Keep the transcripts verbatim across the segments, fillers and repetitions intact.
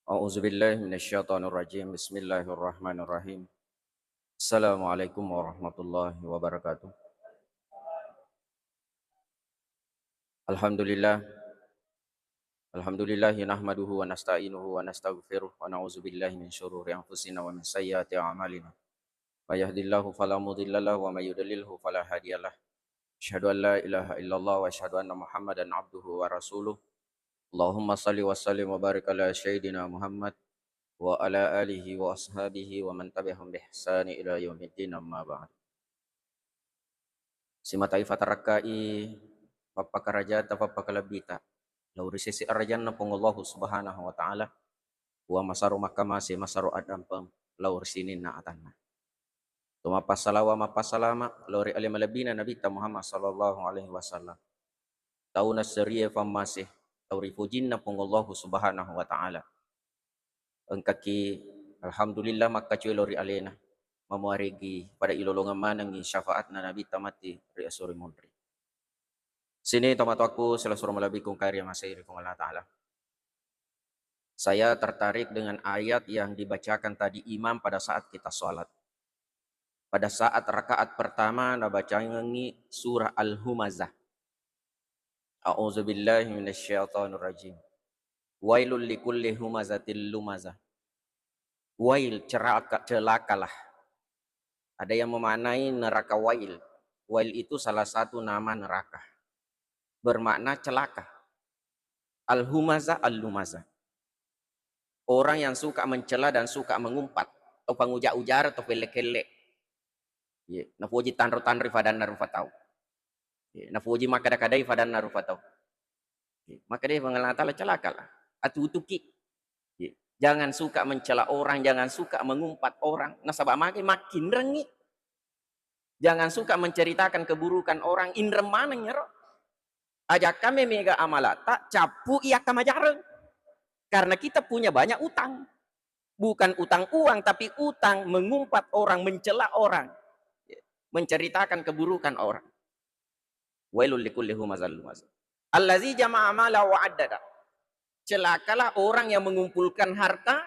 أعوذ بالله من الشيطان الرجيم. بسم الله الرحمن الرحيم. السلام عليكم ورحمة الله وبركاته. الحمد لله. الحمد لله نحمده ونستعينه ونستغفره ونعوذ بالله من شرور أنفسنا ومن سيئات أعمالنا. من يهد الله فلا مضل له ومن يضلله فلا هادي له. أشهد أن لا إله إلا الله وأشهد أن محمدا عبده ورسوله. اللهم صل وسلم وبارك على سيدنا محمد وعلى آله وأصحابه ومن تبعهم بإحسان إلى يوم الدين، أما بعد. Simata ifatarakkai pappakarajata, pappakalebbita lao ri sese arajanna Puang Allahu Subhanahu wa Ta'ala, wa masaro makkamase, masaro addampeng lao ri sininna atanna. To mappassalawa, mappasalama lao ri ale malebbina Nabitta Muhammad sallallahu alaihi wasallam. Tau nasserie fammase, tau rifojinna Puang Allahu Subhanahu wa Ta'ala. Engkaki, alhamdulillah, makkacue lao ri alena, mamuaregi pada ilolongeng manengngi syafaatna Nabitta matti ri esso ri munri. Sini tomatoakku, sila suro malebbiku engkae riamasei ri Puang Allah Ta'ala. Saya tertarik dengan ayat yang dibacakan tadi imam pada saat kita sholat. Pada saat rakaat pertama nabacangengngi surah Al-Humazah. A'udzubillahi minasyaitonirrajim. Wailul likulli humazatil lumazah. Wail, ceraka, celakalah. Ada yang memaknai neraka Wail. Wail itu salah satu nama neraka. Bermakna celaka. Al-humazah, al-lumazah. Orang yang suka mencela dan suka mengumpat. Atau panguja-ujara, atau pelle-kelle. Ye, napoji tanro-tanroi fadanna rupa tau. Ye, napoji makkada-kadai fadanna rupa tau. Ye, makkadai Puang Allah Ta'ala, celakalah. Atutuki. Ye, jangan suka mencela orang, jangan suka mengumpat orang. Nasaba magi makkinrengngi. Jangan suka menceritakan keburukan orang, inreng maneng ero. Ajakka memega amalata, cappu iya kamajareng. Karena kita punya banyak utang. Bukan utang uang, tapi utang mengumpat orang, mencela orang. Menceritakan keburukan orang. Wailul likulli humazal lumazah. Allazi jama'a mala wa addada. Celakalah orang yang mengumpulkan harta.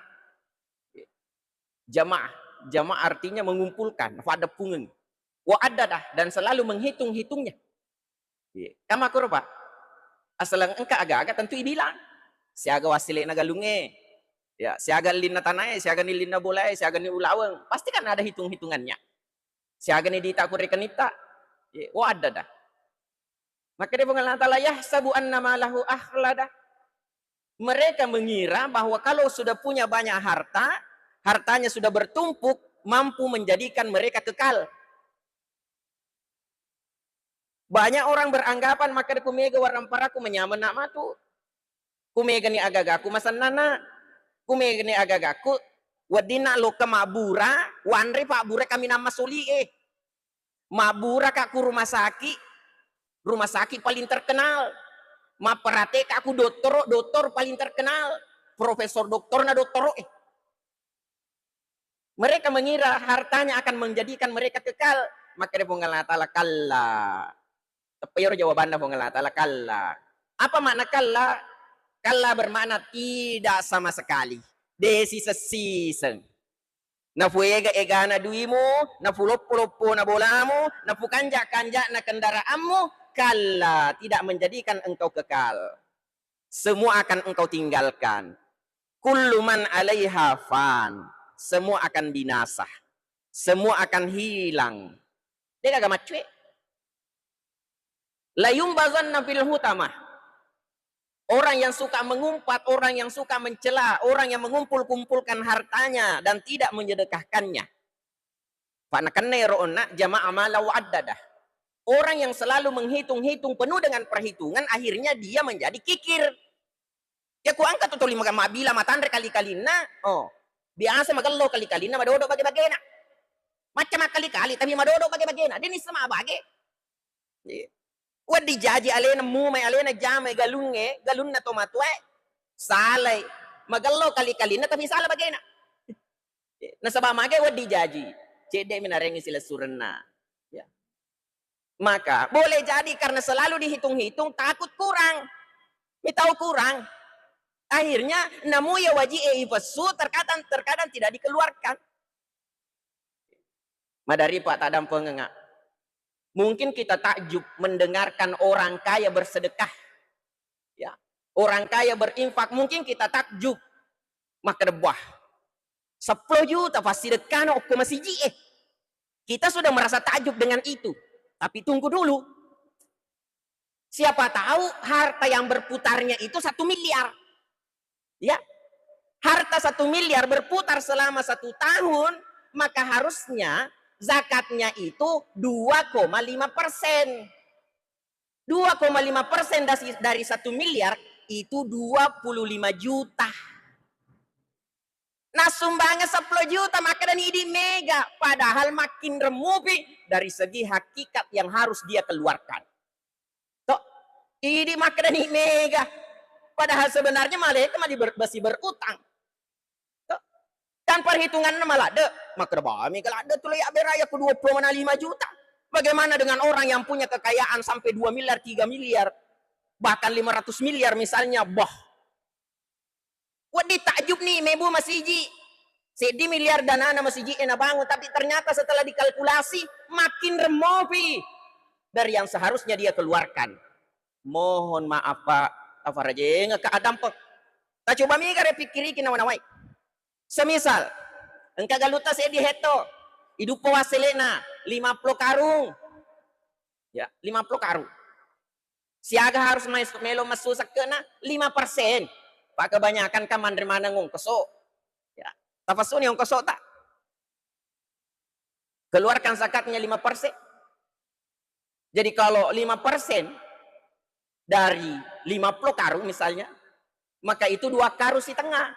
Jamaah. Jamaah artinya mengumpulkan, fadepungeng. Wa addada, dan selalu menghitung-hitungnya. Iya. Kama kuro, Pak. Asaleng engka aga-aga tentu ibilang. Siaga wassele'na galungnge. Ya, siaga ellinna tanae, siaga ni ellinna bolae, siaga ni ulaweng. Pasti kan ada hitung-hitungannya. Siaga ni dita ku rekenitta. Iya, wa addada. Makkeda Puang Allah Ta'ala, "Yahsabu anna malahu akhlada." Mereka mengira bahwa kalau sudah punya banyak harta, hartanya sudah bertumpuk, mampu menjadikan mereka kekal. Banyak orang beranggapan, makkeda, "Ku mega warang paraku manyameng na matu. Ku mega ni agagaku masennana. Ku mega ni agagaku weddinna lokka mabbura, wanre pabbura kaminang masoli e." Mabburaka ku rumah sakit, rumah sakit paling terkenal. Mapparateka ku dottoro, doktor paling terkenal. Profesor doktorna dottoro e. Mereka mengira hartanya akan menjadikan mereka kekal. Makkeda Puang Allah Ta'ala, "Kalla." Teppe iyaro jawabanna Puang Allah Ta'ala, "Kalla." Apa makna kalla? Kalla bermakna tidak sama sekali. De siseng-siseng. Nafuega-egana duimu, nafuloppo-loppona bolamu, nafukanja-kanja'na kendaraanmu, kalla, tidak menjadikan engkau kekal. Semua akan engkau tinggalkan. Kullu man alaiha fan. Semua akan binasa. Semua akan hilang. Degaga maccue. Layumbazanna fil hutamah. Orang yang suka mengumpat, orang yang suka mencela, orang yang mengumpul-kumpulkan hartanya dan tidak menyedekahkannya. Fa nakenna ero onna jama'a mala wa addada. Orang yang selalu menghitung-hitung penuh dengan perhitungan, akhirnya dia menjadi kikir. Ya ku engka tu toli maga mabbila matanre kali-kalinna. Oh, biasa magello kali-kalinna, madodo bage-bagena. Macca makkali-kali tapi madodo bage-bagena. Deni sama bage. Iya. Wedding jaji alena, mumai alena, jamai galungnge, galunna tomatoae, salai. Magello kali-kalinna tapi sala bagena. Nasaba mage wedding jaji, cedde mi narengi silessurenna. Ya. Maka boleh jadi karena selalu dihitung-hitung, takut kurang. Mitau kurang. Akhirnya namu ya waji e ipessu, terkadang, terkadang tidak dikeluarkan. Madari Pak tadampengenga. Mungkin kita takjub mendengarkan orang kaya bersedekah. Ya. Orang kaya berinfak, mungkin kita takjub. Makkeda, "Wah, sepuluh juta passidekkana okko masiji e." Kita sudah merasa takjub dengan itu. Tapi tunggu dulu. Siapa tahu harta yang berputarnya itu satu miliar. Ya, harta satu miliar berputar selama satu tahun, maka harusnya zakatnya itu dua koma lima persen. Dua koma lima persen dari, dari satu miliar itu dua puluh lima juta. Nah, sumbangan sepuluh juta, makkedani idi mega, padahal makin remupi dari segi hakikat yang harus dia keluarkan. Toh, idi makkedani mega. Padahal sebenarnya malaikat mali ber-, besi berutang. Toh, kan perhitungannya maladde, makkeda ba mega ladde tu ya beraya ku dua puluh lima juta. Bagaimana dengan orang yang punya kekayaan sampai dua miliar, tiga miliar, bahkan lima ratus miliar misalnya? Bah, wedding takjub ni mebu masiji. Seddi miliar danana masiji e nabangun, tapi ternyata setelah dikalkulasi makin remopi dari yang seharusnya dia keluarkan. Mohon maaf Pak, tafarajengeka adampeng. Tacoba mega re pikkiriki nawa-nawai. Semisal, engka galutta seddi hetto, iduppa wasselena lima puluh karung. Ya, lima puluh karung. Siaga harus mais-, melo messu sekke'na lima persen. Pak, kebanyakan kan manre maneng ongkoso. Ya, tafessuni ongkoso ta. Keluarkan zakatnya lima persen. Jadi kalau lima persen dari lima puluh karung misalnya, maka itu dua karung setengah.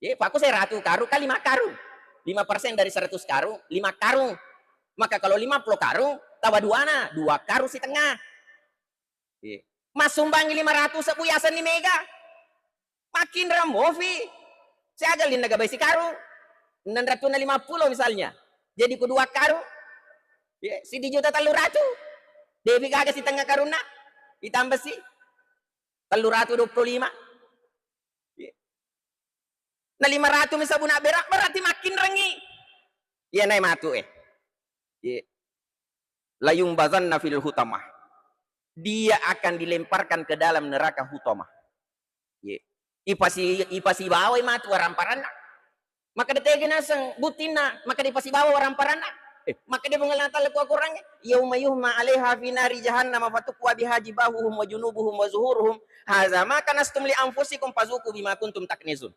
Ye, Pak, ku seratu karung kan lima karung. Lima persen dari seratus karung, lima karung. Maka kalau lima puluh karung, tambah duana, dua karung setengah. Ye. Massumbangi lima ratus sebbu yasenni mega. Makin remofi. Siaga linna gabai sikarung. Enneng ratuna lima puluh misalnya. Jadi ku dua karung. Ye, siddi juta tellu ratu. Depi gaga setengah karunna. Ditambah si tellu ratu dua puluh lima. Ye. Na lima ratu mi sabuna berak, berarti makin rengi. Iya nae matu e. Iya. Layumbazanna fil hutamah. Dia akan dilemparkan ke dalam neraka hutamah. Iya. Ipasi, ipasibawai matu waramparanna. Maka de tega naseng buttinna, maka dipasibawa waramparanna. Eh, maka dia Puang Allah Ta'ala ku Al-Quran, "Yauma yuhma alaiha fi nari jahannama fatukwa biha jibahuhum wa junubuhum wa zuhuruhum. Haza ma kanastum li anfusikum fazuku bima kuntum taknizun."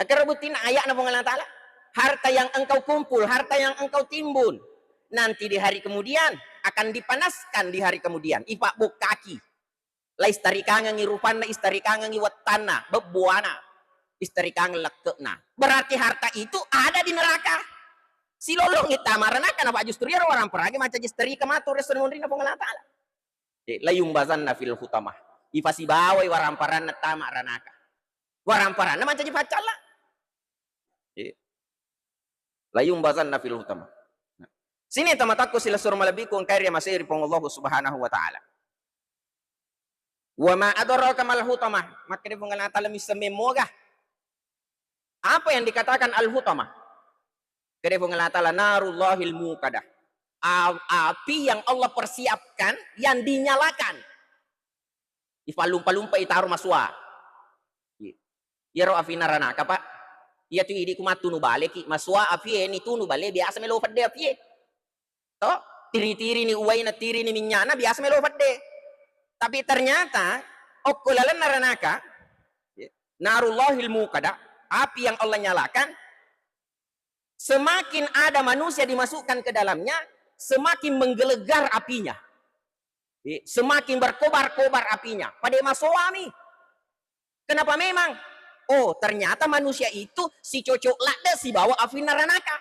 Akkero buttinna aya'na Puang Allah Ta'ala. Harta yang engkau kumpul, harta yang engkau timbun, nanti di hari kemudian akan dipanaskan di hari kemudian. Ipa bokkaki. La istarikangengi rupanna, istarikangengi wettanna, bebbuana, istarikangeng lekke'na. Berarti harta itu ada di neraka. Silolongi tama ranaka, napa justru iyaro waramparangnge mancaji istarika matu ri esso monrinna Puang Allah Ta'ala. Eh, layumbazanna fil hutamah. Ipasibawai waramparanna tama ranaka. Waramparanna mancaji paccalla. Eh. Layumbazanna fil hutamah. Nah. Sini tamatakku silessureng malebbiku engkae riamasei ri Puang Allah Subhanahu wa Ta'ala. Wa ma adraka mal hutamah. Makkeda Puang Allah Ta'ala misseng memmoga. Apa yang dikatakan al-hutamah? Kede Puang Allah Ta'ala, narullahil muqadah. A-, api yang Allah persiapkan, yang dinyalakan. Ipallumpa-lumpa itaro masua. Iya. Iyaro api naranaka, Pak. Iya tu idi ku mattunu baleki, masua api e, ni tunu bale biasa melo fedde api e. To, tiri-tirini uwaina, tirini minyakna, biasa melo fedde. Tapi ternyata okko lalenna ranaka, narullahil muqadah, api yang Allah nyalakan, semakin ada manusia dimasukkan ke dalamnya, semakin menggelegar apinya. Semakin berkobar-kobar apinya. Pada masoami. Kenapa memang? Oh, ternyata manusia itu si cocok ladde sibawa api naranaka.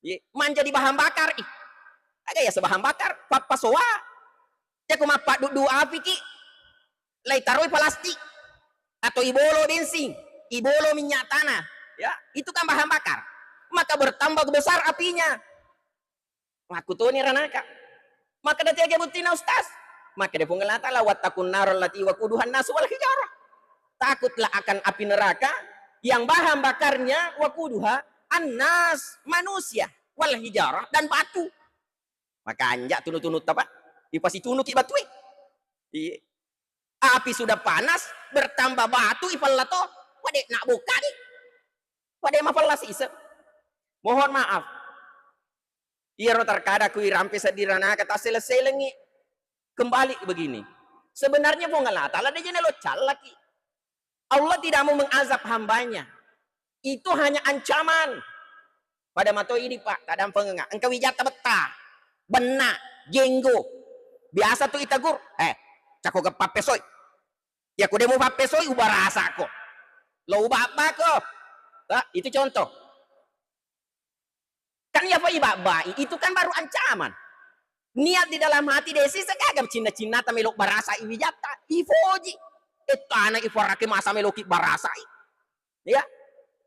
Ye, manjadi bahan bakar. Ih, aga ya sebahan bakar? Pappasoa. Ceko mappaddu api ki. Lai taroi plastik. Atau ibolo bensin. Ibolo minyak tanah. Ya, itu kan bahan bakar. Maka bertambah besar apinya. Makkutoni ranaka. Makkeda tega buttina, Ustaz? Makkeda Puang Allah Ta'ala, "Wattaqun nar allati waquduhan nasu wal hijarah." Takutlah akan api neraka yang bahan bakarnya waquduha annas, manusia, wal hijarah, dan batu. Makanja tunu-tunutta, Pak. Ipasitunuki batue. Iya. Api sudah panas, bertambah batu ipella to. Wade nak buka ni. Wade mapella sisa. Mohon maaf. Iyaro terkadang ku irampe seddi ranaka tassele-selengi. Kembali begini. Sebenarnya Puang Allah Ta'ala de jene lo callaki. Allah tidak mau mengazab hambanya. Itu hanya ancaman. Pada mato ini, Pak, tadampengeng. Engka wijatta betta, benna, jenggo. Biasa tu itegur, "Eh, cako geppa pesoi. Ya ku demo pappesoi, ubarasako. Lo ubabbako." Ah, itu contoh. Kan ya fa ibabbai, itu kan baru ancaman. Niat di dalam hati desi segaga cinna-cinnata melo barasa iwijatta, ifoji. Ettana iforake masa meloki barasai. Ya.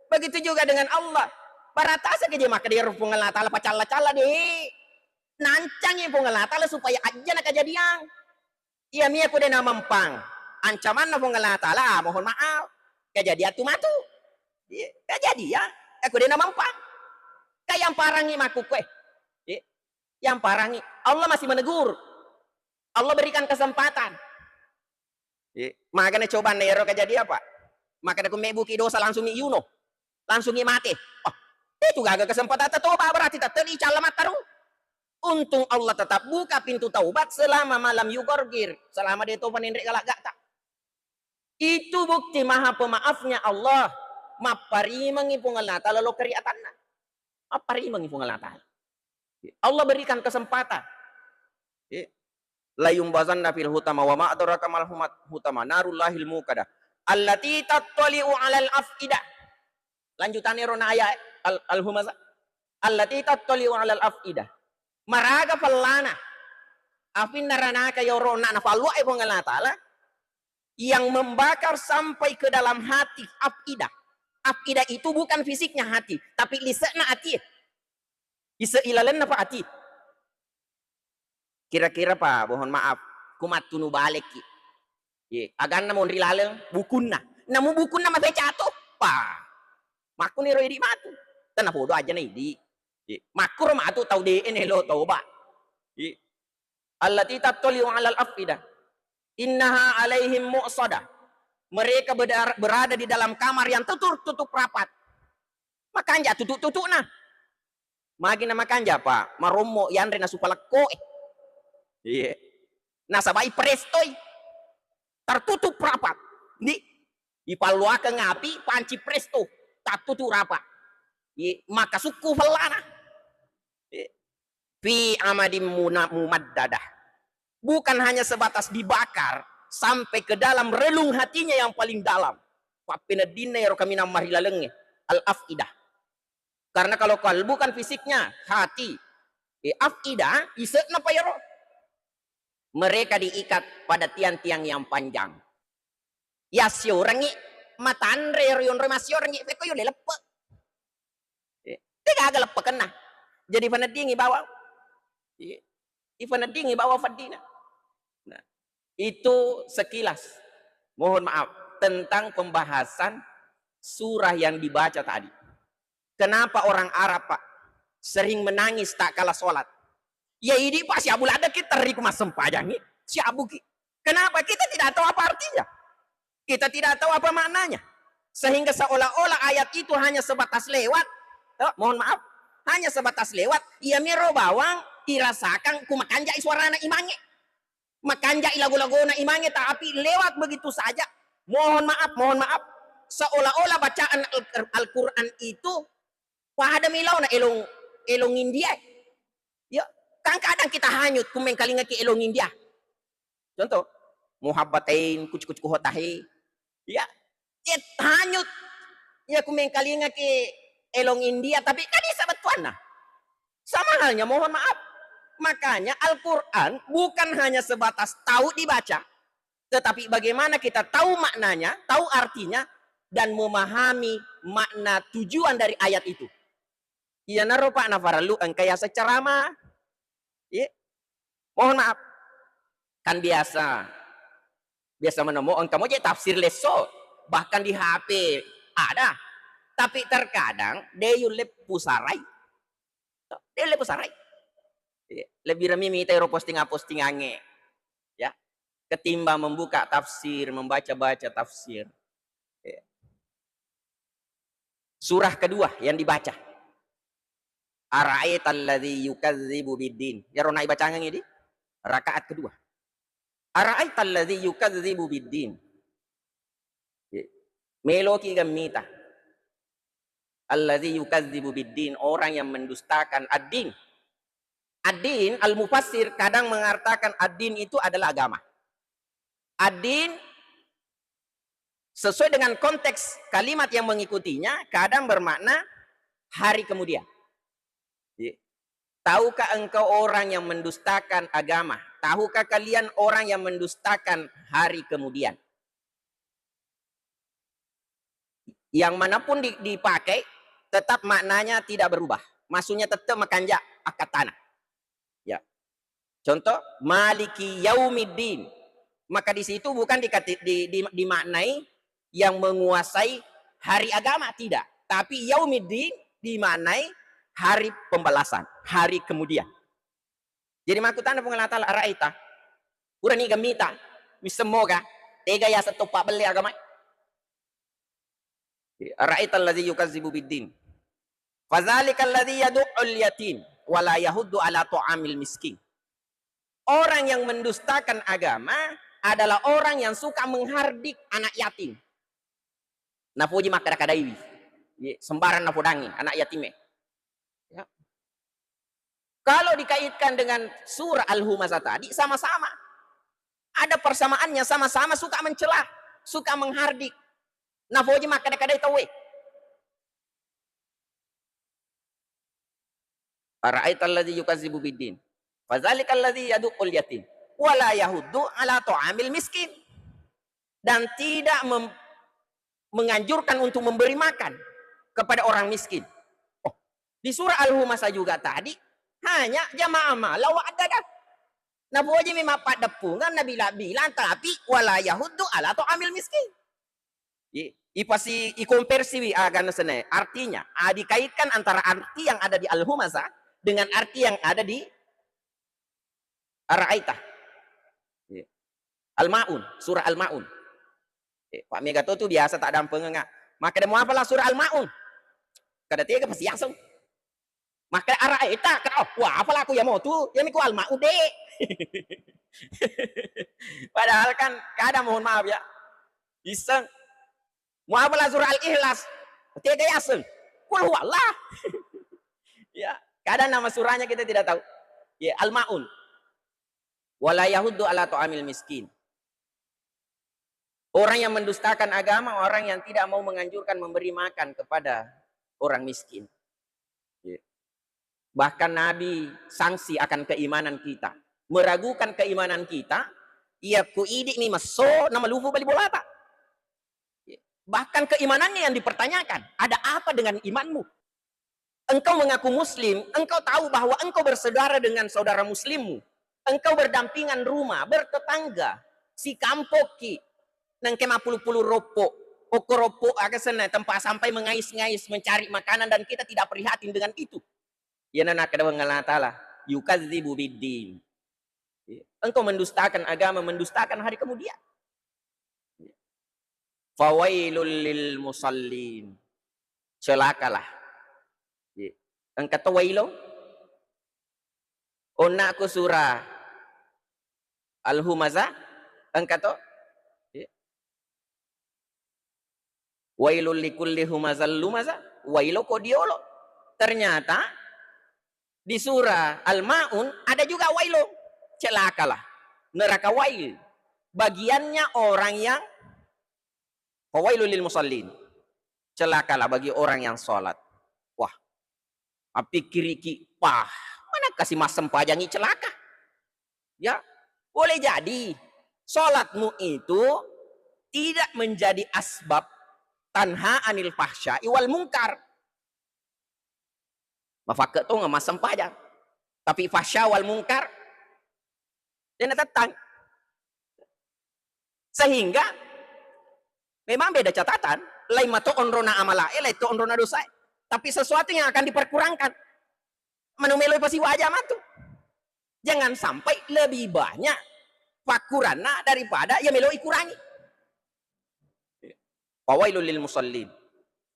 Begitu juga dengan Allah. Baratasa ke je maka dia Puang Allah Ta'ala pacalla-calla deh. Nancangi Puang Allah Ta'ala supaya ajana kejadian. Iya mia ku de namempang. Ancamanna Puang Allah Ta'ala, ah, mohon maaf. Kejadian tu matu. Iya, kejadian. Aku de namempang. Kayak yang parangi maku kue. Iya. Yang parangi. Allah masih menegur. Allah berikan kesempatan. Iya. Magana coba nero kejadian apa? Maka aku mebuki dosa langsung mi yuno. Langsung mi mate. Oh, itu gagal kesempatan toba berarti tetap dicalla mataru. Untung Allah tetap buka pintu taubat selama malam yugorgir, selama dia toba nenrek galak gak tak. Itu bukti maha pemaafnya Allah. Mapparimengi Puang Allah Ta'ala lo keriatanna. Mapparimengi Puang Allah Ta'ala. Allah berikan kesempatan. La yumbazanna fil hutama wa ma adraka mal humat-, hutama narullahil muqadah. Allati tattali'u alal af'idah. Lanjutanna ero na ayat al-, al-humazah. Allati tattali'u alal af'idah. Maraga pellana. Afinna ranaka yoro na nafalluae Puang Allah Ta'ala yang membakar sampai ke dalam hati, afidah. Afidah itu bukan fisiknya hati, tapi lisekna ati. Ise ilalenna pa ati. Kira-kira pa, mohon maaf, ku mattunu balekki. Ye, aganna monri laleng bukunna. Namu bukunna mapecato, pa. Makkuni ro idi matu. Tena podo aja na idi. Ye, makkuro matu tau de ene lo toba. Ye. Allati tattali'u alal afidah. Innaha alaihim mu'sadah. Mereka bedar-, berada di dalam kamar yang tertutup rapat. Makanja tutup-tutupna. Magi na makanja, Pak? Marommo yanre nasu palekko e. Iya. Nasabai prestoi. Tertutup rapat. Di ipalluakeng api panci presto. Tattutu rapat. Iya. Maka sukku fellana. Iya. Fi amadin muna-, mumaddadah. Bukan hanya sebatas dibakar, sampai ke dalam relung hatinya yang paling dalam. Pappeneddinna ero kaminang marilalengnge, al-afidah. Karena kalau kalbu kan fisiknya, hati. Eh, afidah, isekna pa ero. Mereka diikat pada tiang-tiang yang panjang. Yassiorengngi, matanre ero yonroi massierengngi, pekko yole leppe. Eh, tegaga leppekenna. Jadi paneddingi bawang. Iya. Ipaneddingi bawang feddina. Nah, itu sekilas. Mohon maaf, tentang pembahasan surah yang dibaca tadi. Kenapa orang Arab, Pak, sering menangis tak kalah sholat? Ya, idi, Pak, siabu ladde ki terri ku massempajangi, siabu ki. Kenapa? Kita tidak tahu apa artinya. Kita tidak tahu apa maknanya. Sehingga seolah-olah ayat itu hanya sebatas lewat, eh, mohon maaf, hanya sebatas lewat, iya mero bawang irasakan ku makanjai suarana imange. Makanjai lagu-lagona imange, tapi lewat begitu saja. Mohon maaf, mohon maaf. Seolah-olah bacaan Al-, Al-Quran itu pada melo na elong, elong India. Ya, kan kadang kita hanyut ku mengkalingaki elong India. Contoh, muhabbatain, kucu-kucu hotahe. Ya, ya hanyut. Ya ku mengkalingaki elong India, tapi kan bisa bettuanna. Sama halnya, mohon maaf. Makanya Al-Quran bukan hanya sebatas tahu dibaca, tetapi bagaimana kita tahu maknanya, tahu artinya, dan memahami makna tujuan dari ayat itu. Iyanaro, Pak, nafarellu engka yaseng ceramah. Iya. Mohon maaf. Kan biasa. Biasa menemmo engka moje tafsir lesso. Bahkan di H P ada. Tapi terkadang de' yulle pusarai. De' yulle pusarai. Iya, lebih remi mita ero postingan-postingangnge. Ya. Ketimbang membuka tafsir, membaca-baca tafsir. Iya. Surah kedua yang dibaca. Ara'aital ladzi yukadzibu biddin. Iyaro naibacangeng idi, rakaat kedua. Ara'aital ladzi yukadzibu biddin. Meloki ga mita. Alladzi yukadzibu biddin, orang yang mendustakan ad-din. Ad-din, al-mufassir kadang mengatakan ad-din itu adalah agama. Ad-din sesuai dengan konteks kalimat yang mengikutinya, kadang bermakna hari kemudian. Iya. Tahukah engkau orang yang mendustakan agama? Tahukah kalian orang yang mendustakan hari kemudian? Yang manapun di-, dipakai, tetap maknanya tidak berubah. Maksudnya tetap makanja akkattana. Ya. Contoh, maliki yaumiddin. Maka di situ bukan dikati-, di, di, dimaknai yang menguasai hari agama, tidak. Tapi yaumiddin dimaknai hari pembalasan, hari kemudian. Jadi makkutana Puang Allah Ta'ala, "Ara'aita?" Purani ga mita, misseng moga, tega yaseng toppa belle agamae? "Ara'aita alladzi yukazzibu biddin. Fadzalikal ladzi yadu'ul yatim, wa la yahuddu ala ta'amil miskin." Orang yang mendustakan agama adalah orang yang suka menghardik anak yatim. Napoji makkada-kadaiwi. Ye, sembarang napodangi anak yatime. Ya. Kalau dikaitkan dengan surah Al-Humazah tadi, sama-sama. Ada persamaannya, sama-sama suka mencela, suka menghardik. Napoji makkada-kadai tauwe. "Ara'aital ladzi yukazzibu biddin. Fadzalikal ladzi yadu'ul yatim. Wa la yahuddu ala ta'amil miskin." Dan tidak mem-, menganjurkan untuk memberi makan kepada orang miskin. Oh, di surah Al-Humazah juga tadi, hanya jamaah malam wa adada. Napoji mi mappaddeppungeng, nabila-bilang, tapi wa la yahuddu ala ta'amil miskin. Ye, ipasi-, ikonversiwi agana senai. Artinya, ah, dikaitkan antara arti yang ada di Al-Humazah dengan arti yang ada di Ara'aita. Ye. Al-Maun, surah Al-Maun. Eh, Pak Mega to tu biasa tak dampengeng, ah. Makkeda, "Muapala surah Al-Maun?" Kada tega pasti aseng. Makkeda, "Ara'aita?" Kan, "Oh, wa apala aku ya mau tu, ya miku Al-Maun de." Padahal kan kada, mohon maaf ya. Iseng. Muapala surah Al-Ikhlas? Tega yaseng. Kul huwallah. Ya, kadang nama surahnya kita tidak tahu. Ya, Al-Maun. Wala yahuddu ala ta'amil miskin. Orang yang mendustakan agama, orang yang tidak mau menganjurkan memberi makan kepada orang miskin. Ya. Bahkan Nabi sanksi akan keimanan kita. Meragukan keimanan kita, iya ku idi mi messo na malufu bali bolata. Ya. Bahkan keimanannya yang dipertanyakan, ada apa dengan imanmu? Engkau mengaku muslim, engkau tahu bahwa engkau bersaudara dengan saudara muslimmu. Engkau berdampingan rumah, bertetangga, sikampokki, nengke mappulu-pulu roppo, okko roppo aga senna tempat sampah mengais-ngais mencari makanan dan kita tidak prihatin dengan itu. Iyana nakkeda Puang Allah Ta'ala, "Yukadzibu biddin." Engkau mendustakan agama, mendustakan hari kemudian. Fawailul lil musallin. Celakalah. Engka to wailo? Onna ku surah Al-Humazah, engka to? Wailul likulli humazal lumazah. Wailo ko diolo. Ternyata di surah Al-Maun ada juga wailo. Celakalah. Neraka wail. Bagiannya orang yang fawailul lil musallin. Celakalah bagi orang yang sholat. Wah, appikkiriki, "Pah, mana kasih massempajangi celaka?" Ya, boleh jadi sholatmu itu tidak menjadi asbab tanha anil fahsya'i wal mungkar. Mafakke to massempajang. Tapi fahsya wal mungkar, dena tettang. Sehingga Memang beda catatan, lain mato onrona amalae, lain to onrona dosae. Tapi sesuatu yang akan diperkurangkan. Manu meloi pasiwaja matu. Jangan sampai lebih banyak pakuranna daripada ya meloi kurangi. Fawailul lil musallin.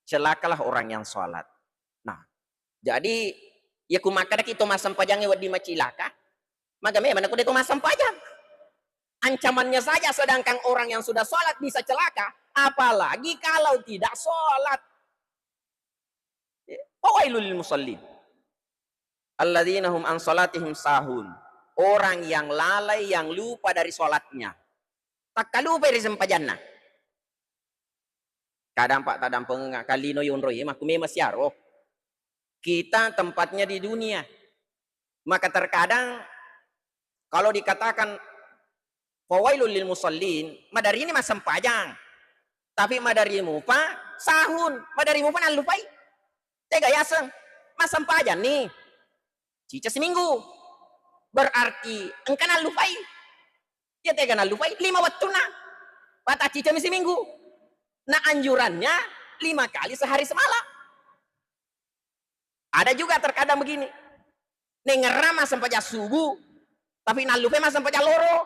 Celakalah orang yang sholat. Nah, jadi ya ku makkadaki to massempajangnge wedding macilaka, maga memang nako de to massempajang. Ancamannya saja, sedangkan orang yang sudah sholat bisa celaka, apalagi kalau tidak sholat. Fawailul lil musallin. Alladzina hum an salatihim sahun. Orang yang lalai, yang lupa dari sholatnya. Takkalupai ri sempajanna. Kadang, Pak, tadampengengnga kallino yonroi, makku memang siaro. Kita tempatnya di dunia. Maka terkadang kalau dikatakan fawailul lil musallin, madarini massempajang. Tapi madari mupa sahun, madari mupa nallupai. Tega yaseng, massempajang ni. Cica siminggu. Berarti engka nallupai. Ya tega nallupai, lima wettunna. Pata cica mi siminggu. Nah, anjurannya lima kali sehari semalam. Ada juga terkadang begini. Nengngerang massempajang subuh, tapi nallupai massempajang loro.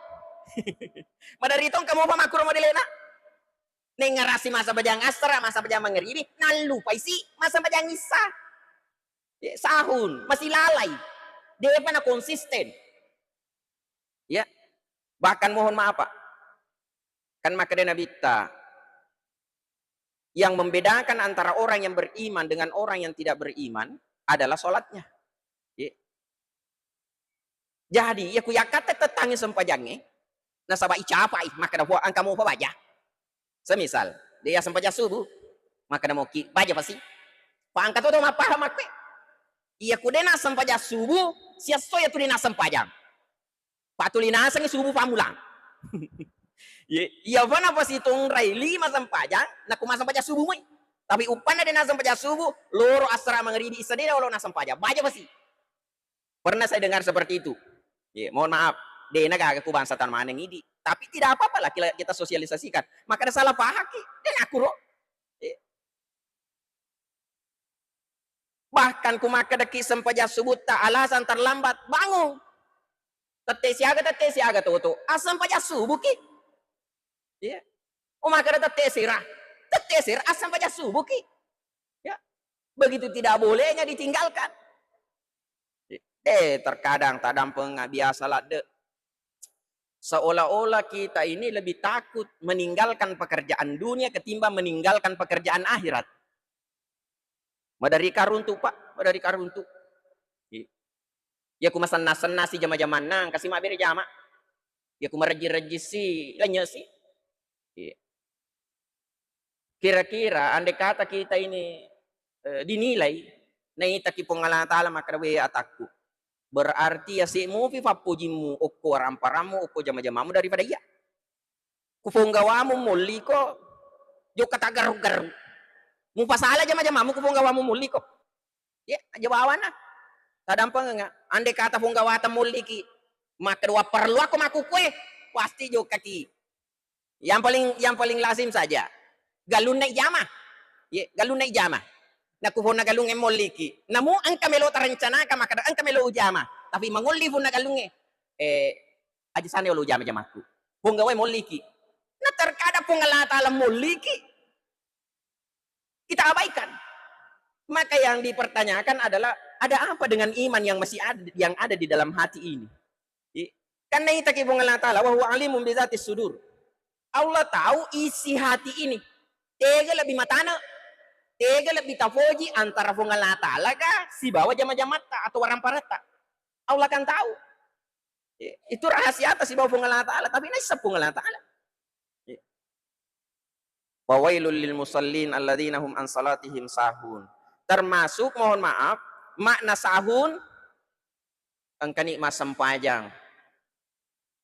Madari tong kamu apa makkuro modelena? Nengngerang si massempajang asra, massempajang mangeribi, nallupai si massempajang isya. Ya, sahun, masih lalai. Depa na konsisten. Ya. Bahkan mohon maaf, Pak. Kan makkeda Nabitta, yang membedakan antara orang yang beriman dengan orang yang tidak beriman adalah sholatnya. Ye. Jadi, ya ku yakkatte tettangi sempajangnge, nasaba icapai, makkeda, "Puang, engka mupa baja." Semisal, de ya sempajang subuh, makkeda moki, "Baja pasi." Pa engka to, to mappahang makkue. Iya ku de na sempajang subuh, siasso ya tu de na sempajang. Patuli nasengngi subuh pammulang. Ye, iya fa napasitonrai lima sempajang, nakku massempajang subuh moi. Tapi uppanna de nassempajang subuh, loro, asra, mangribi, isya de na olo nassempajang. Baja pasi. Pernah saya dengar seperti itu. Ye, mohon maaf, de na gaga ku bangsa tana maneng idi. Tapi tidak apa-apa lah, kita, kita sosialisasikan. Makkeda salah paham ki, de na kuro. Ye. Bahkan ku makkedaki sempajang subutta alasan terlambat, bangung. Tette siaga, tette siaga toto, assempajang subuh ki. Iya. Oh, makkeda tette sera. Tette sera, assempajang subuh ki. Ya. Begitu tidak bolehnya ditinggalkan. Eh, terkadang tadampenga biasa ladde. Seolah-olah kita ini lebih takut meninggalkan pekerjaan dunia ketimbang meninggalkan pekerjaan akhirat. Madari karuntu, Pak, madari karuntu. Iya. Iya ku masenna-senna si jama-jamanna, engka si mabbere jama. Iya ku marejji-rejji si, lennye si. Iya. Kira-kira andai kata kita ini, eh, dinilai, naitaki Puang Allah Taala makkeda, "We atakku, berarti yase mupi fappojimmu okko waramparammu, okko jama-jamamu daripada iya. Ku ponggawamu molliko, jokka taggarru-garru. Mupasala jama-jamamu ku ponggawamu molliko." Ye, aja bawana. Tadampengenga, andai kata ponggawata molliki, makkeda wapparelluakko makkukue, pasti jokkaki. Yang paling, yang paling lazim saja. Galunna ijama. Ye, galunna ijama. Nakku ponna galungnge molliki. Namu engka melo tarencanaka, makkeda engka melo ujama. Tapi mangolli ponna galungnge. Eh, aja sana olo ujama-jamakku. Ponggawae molliki. Nah, terkadang Puang Allah Taala molliki. Kita abaikan. Maka yang dipertanyakan adalah, ada apa dengan iman yang masih ada, yang ada di dalam hati ini? I-, karena itaki Puang Allah Taala, "Wa huwa alimun bidzati sudur." Allah tahu isi hati ini. Tega lebih matana, tega lebih tafoji antara Puang Allah Taala kah sibawa jama-jamatta atau waramparatta? Allah kan tahu. I-, itu rahasia atas sibawa Puang Allah Taala, tapi naisseng Puang Allah Taala. I-, Fawailul lil musallin alladzina hum an salatihim sahun. Termasuk, mohon maaf, makna sahun, engkani massempajang.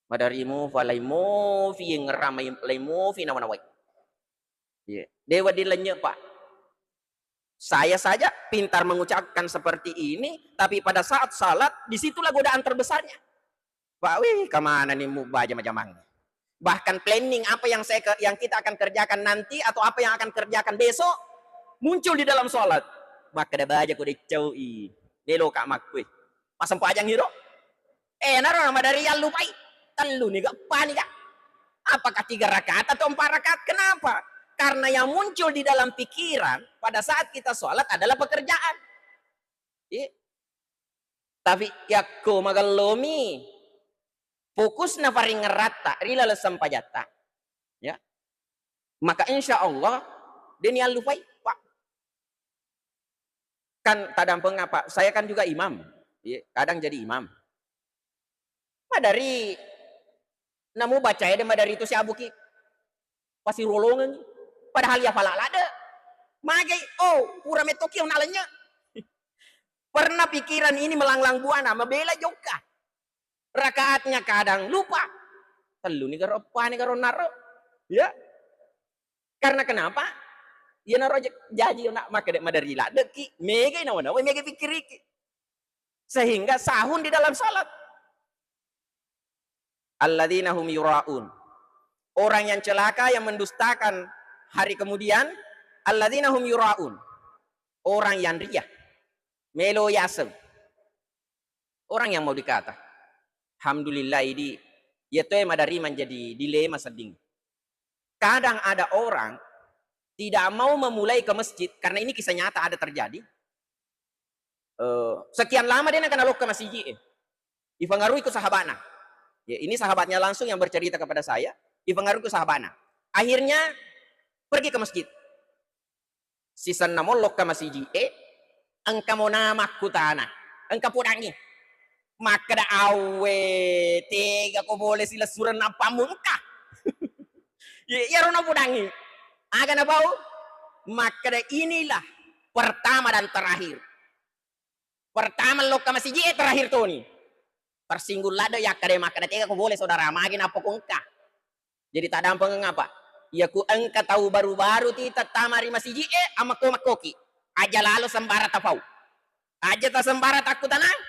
Madari mupa, lai mupi, yengngerang, lai mupi nawa-nawai. Iya. De wedding lennye, Pak. Saya saja pintar mengucapkan seperti ini, tapi pada saat salat, disitulah godaan terbesarnya. Pak, wih, kemana nih mu-, baja-majamang? Bahkan planning apa yang saya ke-, yang kita akan kerjakan nanti atau apa yang akan kerjakan besok muncul di dalam sholat. Makkeda baja ko deccau i, melo ka makkue. Massempajang iro. Eh, naro nama dari yang lupai. Tellu ni ga, empat ni ga. Apakah tiga rakaat atau empat rakaat? Kenapa? Karena yang muncul di dalam pikiran pada saat kita sholat adalah pekerjaan. Iya. Tapi yakko magellomi fokusna paringeratta ri laleng sempajatta, ya, maka insya Allah deni allupai, Pak. Kan tadampeng apa? Saya kan juga imam. Iya, kadang jadi imam. Madari namu baca ya, madari itu si abuki. Pasirolongengngi. Padahal ya fala ladde. Magai, oh, pura metoki nalanya. Pernah pikiran ini melanglang buana, mabela jokka. Rakaatnya kadang lupa. Tellu ni garo, eppa ni garo naro. Ya. Karena kenapa? Ya naro ja-, jaji nak makkeda madari ladde ki, mega nawa-nawa, mega pikiriki. Sehingga sahun di dalam salat. Alladzina hum yuraun. Orang yang celaka, yang mendustakan hari kemudian, alladzina hum yuraun. Orang yang riya. Melo yaseng. Orang yang mau dikata. Alhamdulillah, idi, ya toe madari menjadi dilema sedding. Kadang ada orang tidak mau memulai ke masjid, karena ini kisah nyata ada terjadi. Eh, sekian lama dia nakana lokka masiji, eh. Ifangarui ku sahabatna. Ya, ini sahabatnya langsung yang bercerita kepada saya. Ifangarui ku sahabatna. Akhirnya pergi ke masjid. Sisenna mo lokka masiji, eh, engka mo nama kutana. Engka podangi. Makkeda, "Awwe, tega ko bole silessureng nappamu engka?" Ye-, iyaro napodangi. Aga napau? Makkeda, "Inilah pertama dan terakhir." Pertama lokka masiji, eh, terakhir toni. Tersinggung ladde yakkeda makkeda, "Tega ko bole saudara, magi nappa ko engka?" Jadi tadampengeng apa? Iya ku engka tau baru-baru ti tettama ri masiji, eh, amakko-makkoki. Aja lalo sembara tapau. Aja tasembara takkutanang.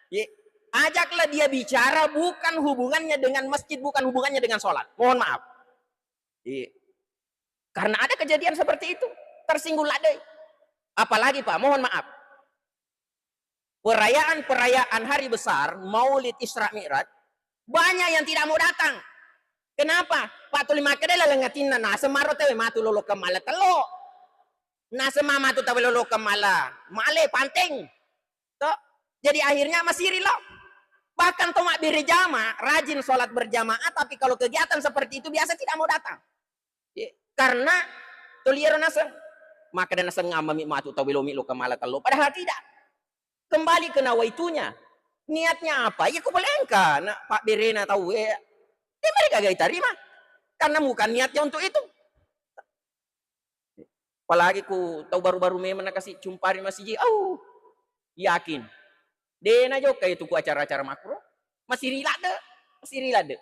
Ye, ajaklah dia bicara bukan hubungannya dengan masjid, bukan hubungannya dengan sholat. Mohon maaf. Iya. Karena ada kejadian seperti itu, tersinggung ladde. Apalagi, Pak, mohon maaf. Perayaan-perayaan hari besar, Maulid Isra Mi'raj, banyak yang tidak mau datang. Kenapa? Pak, tuli makkeda laleng atinna, naseng maro tauwe matu lolokeng mala tello. Naseng ma matu tauwe lolokeng mala male panteng. To? Jadi akhirnya masiri lo. Bahkan to mabbere jama, rajin sholat berjamaah, tapi kalau kegiatan seperti itu biasa tidak mau datang. Ye, karena toliero naseng. Makkeda naseng amami matu tau belomi lo kemala tello. Padahal tidak. Kembali ke nawaitunya. Niatnya apa? Ya ku palengka na pabberena tau, eh. Ya mereka gak diterima. Karena bukan niatnya untuk itu. Apalagi ku tau baru-baru memang nakasi cumpari masiji, au, yakin. Dena jokka itu ku acara-acara makro. Masih rilade, masih rilade.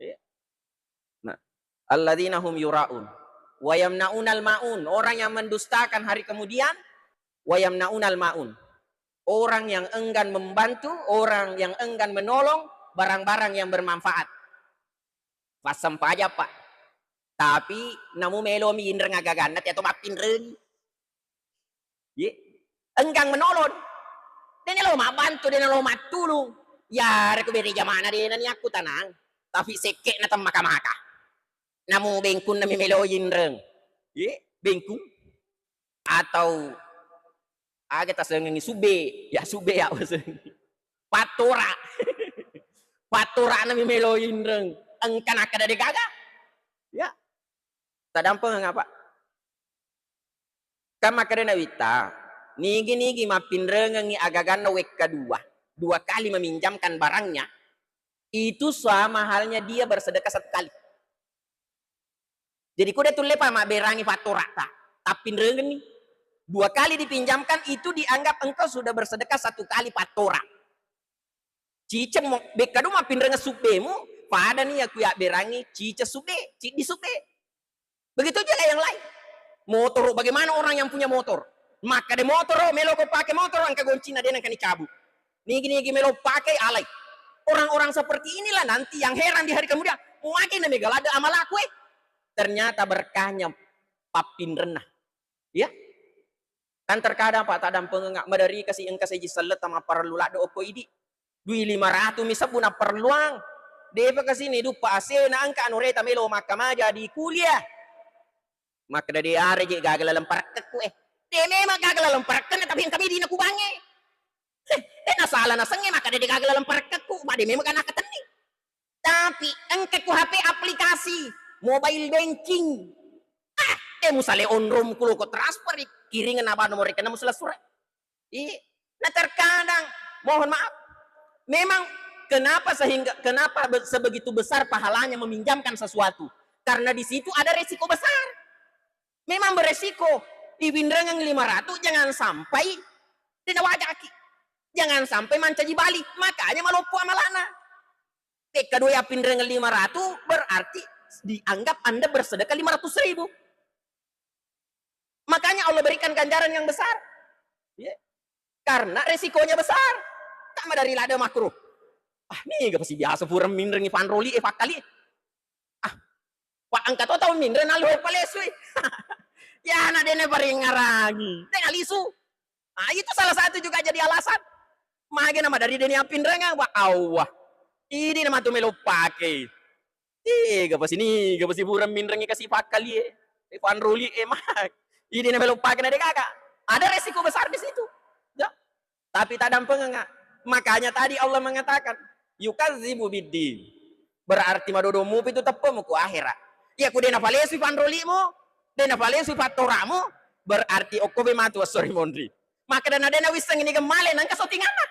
Ya. Nah, alladzina hum yuraun wa yamnaunal maun, orang yang mendustakan hari kemudian, wa yamnaunal maun, orang yang enggan membantu, orang yang enggan menolong barang-barang yang bermanfaat. Passempaja, Pak. Tapi namu melomi inreng agaganna, tiato mappinreng. Ye, enggang menolong. Dena lo mabbantu, dena lo mattulung. Ya, reko bere jamana dena ni aku tanang. Tapi sekke na temmaka-maka. Namu bengkung nami melo inreng. Ye, bengkung. Atau aga tasengengi subbe, ya subbe ya pasengi. Pattora. Pattora nami melo inreng. Engka nakkeda de gaga. Ya. Tadampengeng apa? Kan makkeda Nabitta, nigi-nigi mappinrengengngi agaganna wekka dua, dua kali meminjamkan barangnya, itu sama halnya dia bersedekah satu kali. Jadi, kuda tulle pa mabberangi pattorata, tappinrengenni. Dua kali dipinjamkan, itu dianggap engkau sudah bersedekah satu kali pattora. Ciceng mo, bekkadu mappinrengeng subbemu, padani aku yabberangi ciceng subbe, ciddi subbe. Begitu juga yang lain. Motor, bagaimana orang yang punya motor? Makkeda motor, melo ko pake motor, engka goncina de nengka ni cabu. Nigi-nigi melo pake, alai. Orang-orang seperti inilah nanti yang heran di hari kemudian. Magi na mega ladde amalaku, eh. Ternyata berkahnya pappinrenna. Iya. Kan terkadang, Pak, tadampengengnga, maderri kasi engka seji selletta mapparellu ladde okko idi. Dui lima ratu mi sebbu napparelluang. Depa kasi ni duppa asena engka anureta melo makkamaja di kuliah. Makkeda de are je gaga laleng parekkekku, eh. De memang gaga laleng parekkenna, tapi engka mi dina kubangnge. Eh, de nasala nasengnge makkeda de gaga laleng parekkekku, ma de memang ga nakatenni. Tapi engka ku H P aplikasi mobile banking. Ah, de musale onrong ku loko transfer, kiringenna abang nomor rekenna musalessureng. Iya. Nah, terkadang, mohon maaf, memang kenapa sehingga, kenapa be-, sebegitu besar pahalanya meminjamkan sesuatu? Karena di situ ada resiko besar. Memang beresiko. Ipinrengeng lima ratu, jangan sampai de nawajaki. Jangan sampai mancaji bali. Makanya maloppo amalana. Pekka dua yapinrengeng lima ratu, berarti dianggap Anda bersedekah lima ratus ribu. Makanya Allah berikan ganjaran yang besar. Ya. Karena resikonya besar. Tak madari lada makruh. Ah, niga pasti biasa pura minrengi panroli e pakkali. Ah, Pak, engka to tau minre nalu e palesui. Ya, na dene paringarangi. Dena lisu. Ah, itu salah satu juga jadi alasan. Mage na madari deni apinrengang, wa Allah. Ini na matu melo pake. Tega pasi niga pasi pura minrengi kasi pakkali e. E panroli e, mak. Ini na melo pake na de gaga. Ada resiko besar di situ. Ya. Tapi tadampengengnga. Makanya tadi Allah mengatakan, "Yukadzibu biddin." Berarti madodo mupi tu teppemu ku akhirat. Iya ku de napalesui panrolimu, de napalesui pattoramu, berarti okko be matu esso ri monri. Makkeda na de nawisseng ini gemmale, na engka sotinganna.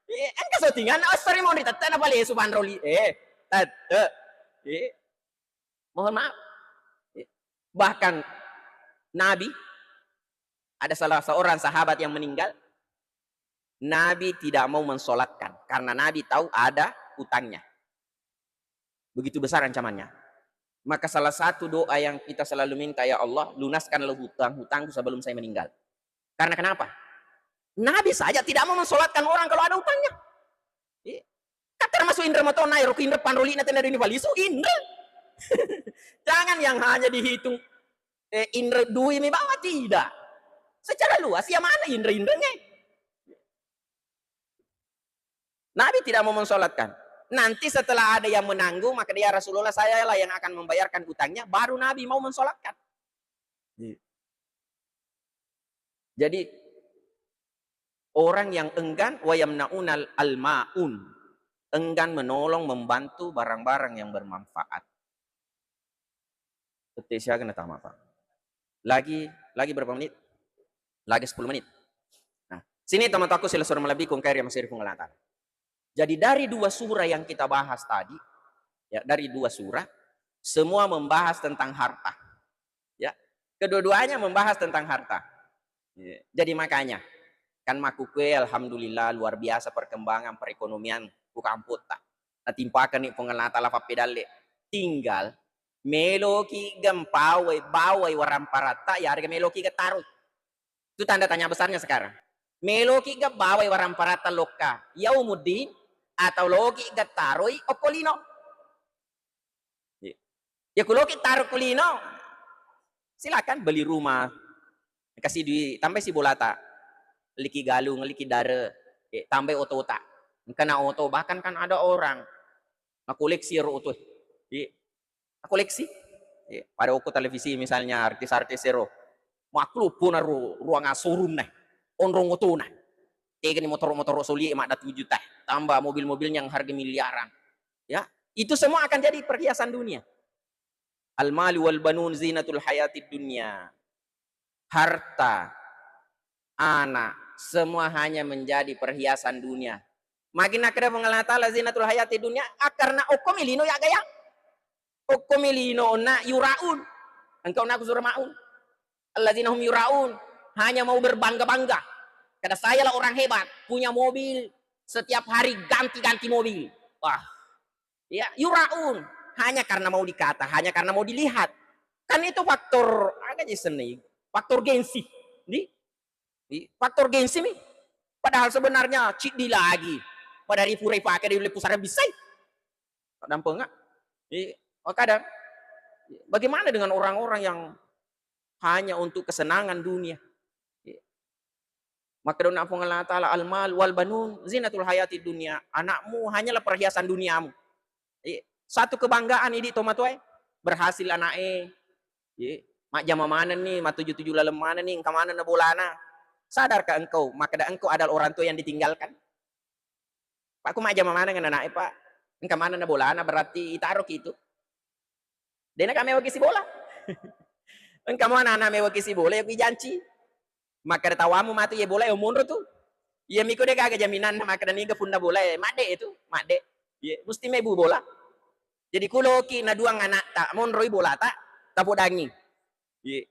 Eh, engka sotinganna esso ri monri, tette napalesu panroli. Eh, tette. Eh, mohon maaf. Eh, bahkan Nabi, ada salah seorang sahabat yang meninggal, Nabi tidak mau mensolatkan karena Nabi tahu ada utangnya. Begitu besar ancamannya. Maka salah satu doa yang kita selalu minta, "Ya Allah, lunaskanlah hutang-hutangku sebelum saya meninggal." Karena kenapa? Nabi saja tidak mau mensolatkan orang kalau ada utangnya. Iya. Kan termasuk inre matona, ero ku inre panrolina tena dini palisu, inre. Jangan yang hanya dihitung, eh, inre dui mi bawa, tidak. Secara luas, ya mana inre-inrenge? Nabi tidak mau mensolatkan. Nanti setelah ada yang menanggung, maka dia, "Rasulullah, sayalah yang akan membayarkan utangnya," baru Nabi mau mensolatkan. Iya. Jadi, orang yang enggan, "Wa yamna'unal al-ma'un," enggan menolong, membantu barang-barang yang bermanfaat. Tette siaga natama, Pak. Lagi, lagi berapa menit? Lagi sepuluh menit. Nah, sini teman-temanku, silessureng malebbiku engkae ri amaseri Puang Allah Ta'ala. Jadi, dari dua surah yang kita bahas tadi, ya, dari dua surah, semua membahas tentang harta. Ya, kedua-duanya membahas tentang harta. Ya, jadi makanya, kan makkukue, alhamdulillah, luar biasa perkembangan perekonomian ku kampotta. Natimpakanni Puang Allah Ta'ala pappedalle. Tinggal, meloki gempawai, bawai waramparatta, yarega meloki gettaroi. Itu tanda tanya besarnya sekarang. Meloki ga bawai waramparatta lokka Yaumuddin atau loki ga taroi okko lino? Iya. Ya, ku loki taro ku lino, silakan beli rumah, kasi dui, tambai si bolata, liki galung, liki dare, eh, tambai otota. Engkana oto, bahkan kan ada orang nakoleksi ero oto. Iya. Koleksi. Iya, pada okko televisi misalnya artis-artis ero. Makkuloppona ru-, ruang showroom na. Onrong otona. Tegani motoro-motoro solie madda tujuh juta. Tambah mobil-mobilnya yang harga miliaran. Ya, itu semua akan jadi perhiasan dunia. Al-malu wal banun zinatul hayatid dunya. Harta, anak, semua hanya menjadi perhiasan dunia. Magi nakkeda Puang Allah Ta'ala zinatul hayati dunia, akkarna okkomi lino ya gaya. Okkomi lino na yuraun. Engkau naku surmaun. Allazina hum yuraun. Hanya mau berbangga-bangga. Kada sayalah orang hebat, punya mobil, setiap hari ganti-ganti mobil. Wah, ya, yuraun. Hanya karena mau dikata, hanya karena mau dilihat. Kan itu faktor, aga je seni, faktor gengsi. Di, di, faktor gengsi mi. Padahal sebenarnya ciddi lagi. Pada ri pura ipake de ulle pusara bissai. Dampeng, ah. Iya, makada, bagaimana dengan orang-orang yang hanya untuk kesenangan dunia? Iya. Maka dona Puang Allah Ta'ala, "Al-mal wal banun zinatul hayati dunia." Anakmu hanyalah perhiasan duniamu. Iya. Satu kebanggaan idi tomatoae, berhasil anaknya. Iya. Majjama manenni, matuju-tuju laleng manenni, engka manenna bolana. Sadarkah engkau, makada engkau adalah orang tua yang ditinggalkan? Pak, ku majjama maneng anaknya, Pak. Engka manenna bolana, berarti itaroki itu. Dena ka mewaki sibola. Engka mo anak-anak mewaki sibola, ya kui janci. Makkada tawamu matu ye bola, ya monro tu. Iya miko de gaga jaminanna, makkada niga punna bola, ya madde itu, madde. Iya, mesti mebu bola. Jadi kuloki na duang anak ta, monroi bola ta, tapodangi. Iya.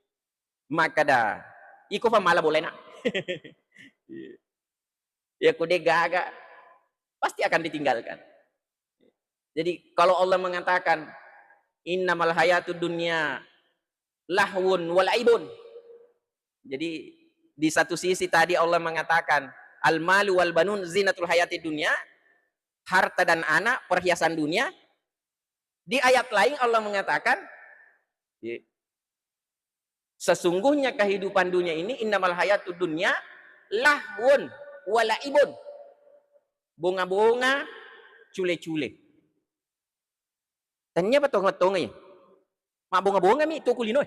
Makkada, iko fa mala bolana. Iya. Ya ku de gaga, pasti akan ditinggalkan. Jadi kalau Allah mengatakan, "Innamal hayatud dunya lahwun wa la'ibun." Jadi di satu sisi tadi Allah mengatakan, "Al-malu wal banun zinatul hayatid dunya," harta dan anak perhiasan dunia. Di ayat lain Allah mengatakan, sesungguhnya kehidupan dunia ini, "Innamal hayatud dunya lahwun wa la'ibun." Bonga-bonga, cule-cule. Tania pa tonga-tonga ya. Mabbonga-bonga mi tu kulino.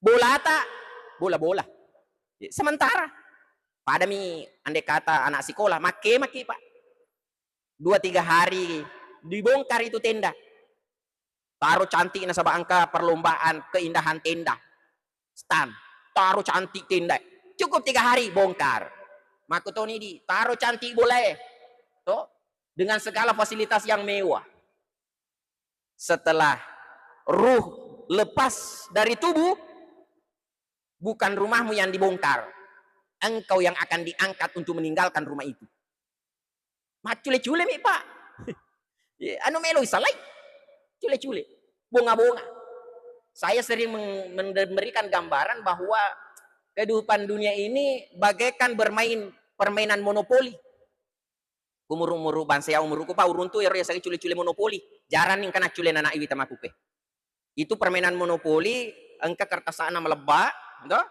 Bolata, bola-bola. Sementara. Padami andai kata anak sekolah, makke maki, Pak. Dua tiga hari dibongkar itu tenda. Taro cantik nasaba engka perlombaan keindahan tenda. Stan, taro cantik tenda. Cukup tiga hari bongkar. Makkutoni di taro cantik bolae. To, dengan segala fasilitas yang mewah. Setelah ruh lepas dari tubuh, bukan rumahmu yang dibongkar. Engkau yang akan diangkat untuk meninggalkan rumah itu. Maccule-cule mi, Pak. Iya, anu melo isalai. Cule-cule. Bonga-bonga. Saya sering meng-, memberikan gambaran bahwa kehidupan dunia ini bagaikan bermain permainan monopoli. Kumuru-muru bangsa ya umuruku, Pak, uruntu ero yasengnge cule-cule monopoli. Jarang ni engka naccule nana iwi tamakuke. Itu permainan monopoli, engka kertasana malebba, to?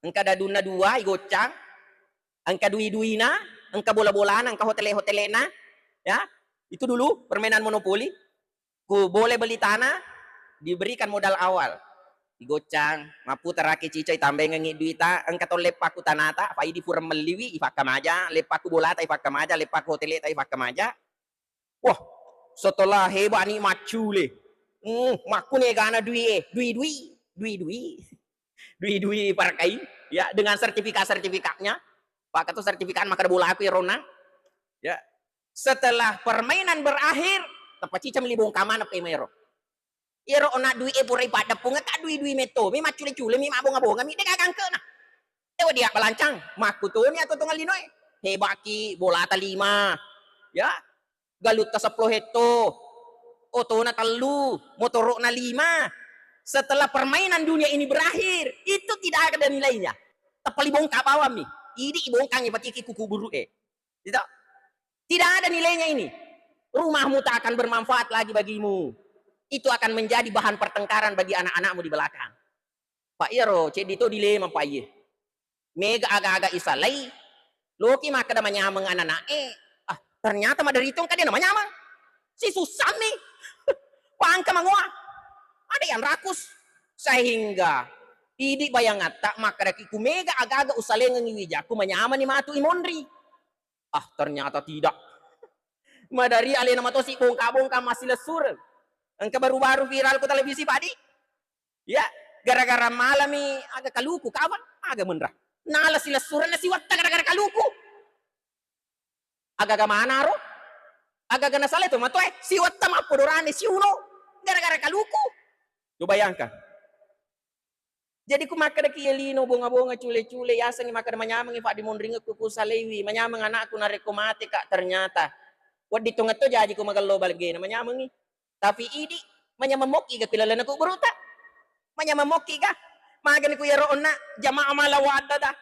Engka dadunna dua igoccang, engka dui-duina, engka bola-bolana, engka hotele-hotelena, ya. Itu dulu permainan monopoli. Ku boleh beli tanah, diberikan modal awal. Igoccang, mapputaraki cica, itambengengi duita, engka to leppakku tanata, faidi pura melliwi, ifakkamaja, leppakku bolata, ifakkamaja, leppakku hoteleta, ifakkamaja. Wah, setelah hebat ni maccule. Hmm, makkuni egana dui e, dui-dui, dui-dui. Dui-dui parkai, ya, dengan sertifikat-sertifikatnya. Pak, itu sertifikat maka bola aku ya, Rona. Ya. Setelah permainan berakhir, tepacicam libong kamana pemero. Iyaro ona dui e purai paddeppung ka dui-dui metto mi maccule-cule mi mabonga-bonga mi de gaga angkena. Ewa dia balancang, makkutoni atau tongal lino e. Hebaki bolata lima. Ya. Galutta seppulo hetto, otona tellu, motoro'na lima. Setelah permainan dunia ini berakhir, itu tidak ada nilainya. Tepali bongkar bawammi. Idi ibongkangi patiki kuku buru e. Tidak. Tidak ada nilainya ini. Rumahmu tak akan bermanfaat lagi bagimu. Itu akan menjadi bahan pertengkaran bagi anak-anakmu di belakang. Pak, iyaro ceddi to dilema, Pak, iye. Mega aga-aga isalai, loki makkeda manyameng anana'e, ah, ternyata maderitu engka de namanyameng. Sisussammi. Pangka mangoa. Ada yang rakus. Sehingga idi bayangatta makkedaki ku mega aga-aga usalengengi wijakku manyameni matu imonri. Ah, ternyata tidak. Madari alena matosi bongka-bongka massilessureng. Engka baru-baru viral ku televisi, Pak, di. Ya, gara-gara malami aga kaluku, kawan, aga menra. Nala silessureng na siwatta gara-gara kaluku. Aga-aga manaro? Aga-aga nasala itu matoe, siwatta mappodorane siuno gara-gara kaluku. Coba bayangkan. Jadi ku makkedaki ye lino bonga-bonga cule-cule, yasengi makkeda manyamengi faddimonringekku kusalaiwi, manyameng anakku narekko mate, Kak, ternyata. Wedding tongetto jaji ku magello balgena manyamengi. Tapi idi manyameng mokki ga ku lalena kuburuta. Manyameng mokki ga. Magani ku yero onna jamaah mala wadda ta.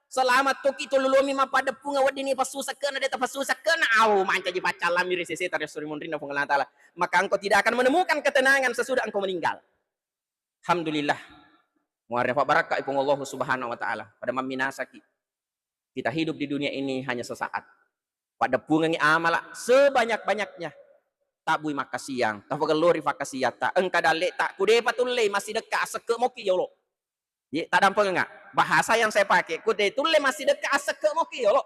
Selamat toki tololomi mappadeppungeng weddinni passu sekkena, de tapassu sekkena, au mancaji paccallammi ri seseta ri esso ri munrinna Puang Allah Ta'ala. Maka engkau tidak akan menemukan ketenangan sesudah engkau meninggal. Alhamdulillah. Muare fa barakka Puang Allah Subhanahu wa Ta'ala. Pada mamminasaki. Kita hidup di dunia ini hanya sesaat. Paddeppungengngi amala sebanyak-banyaknya. Tabbui makkasiang, tafagellori fakkasiatta. Engka dalle'ta, ku depa tullei massidekka, assekke moki yolo. Ye, taddampengengnga. Bahasa yang saya pakai, ku de tulle massidekka, assekke moki yolo.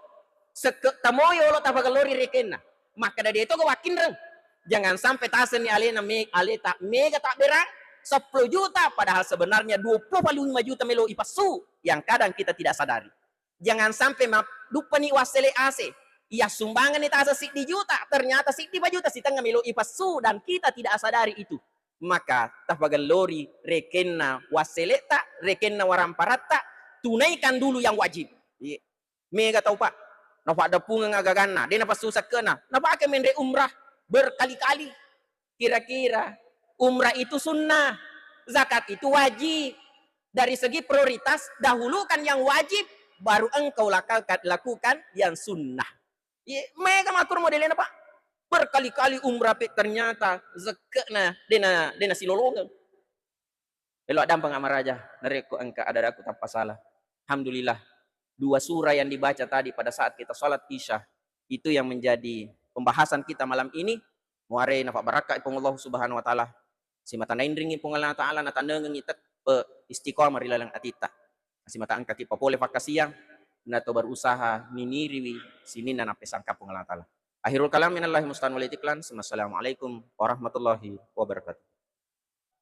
Sekke tamo yolo tafagellori rekenna. Makkeda de toga wakkinreng. Jangan sampai tasenni alena me-, aleta mega tabberang, seppulo juta, padahal sebenarnya dua puluh lima juta melo ipassu. Yang kadang kita tidak sadari. Jangan sampai ma-, duppani wassele ase. Iya sumbanganni tasa siddi juta, ternyata siddi pa juta sitengnga melo ipassu dan kita tidak sadari itu. Maka tafagellori rekenna wasseleta, rekenna waramparatta, tunaikan dulu yang wajib. Iya. Mega tau, Pak. Napaddeppungeng agaganna, de napassu sekkena. Napake menre umrah berkali-kali. Kira-kira umrah itu sunnah, zakat itu wajib. Dari segi prioritas, dahulukan yang wajib, baru engkau laka-, lakukan yang sunnah. Iye, mega makkuro modelena, Pak. Berkali-kali umrah, pe, ternyata zekke'na dena, dena silolongeng. Elo addampeng, Amaraja, narekko engka ada-ada aku tappa salah. Alhamdulillah, dua surah yang dibaca tadi pada saat kita salat Isya, itu yang menjadi pembahasan kita malam ini. Muare nafabbarakkai Puang Allah Subhanahu wa Ta'ala. Simata nainringi Puang Allah Ta'ala, natannengengi teppe istiqamah ri laleng atitta. Simata engkaki papole fakkasiang, nato berusaha niniriwi sininna nappesangka Puang Allah Ta'ala. Akhirul kalam, minallahi musta'an wal i'tiklan. Assalamualaikum warahmatullahi wabarakatuh.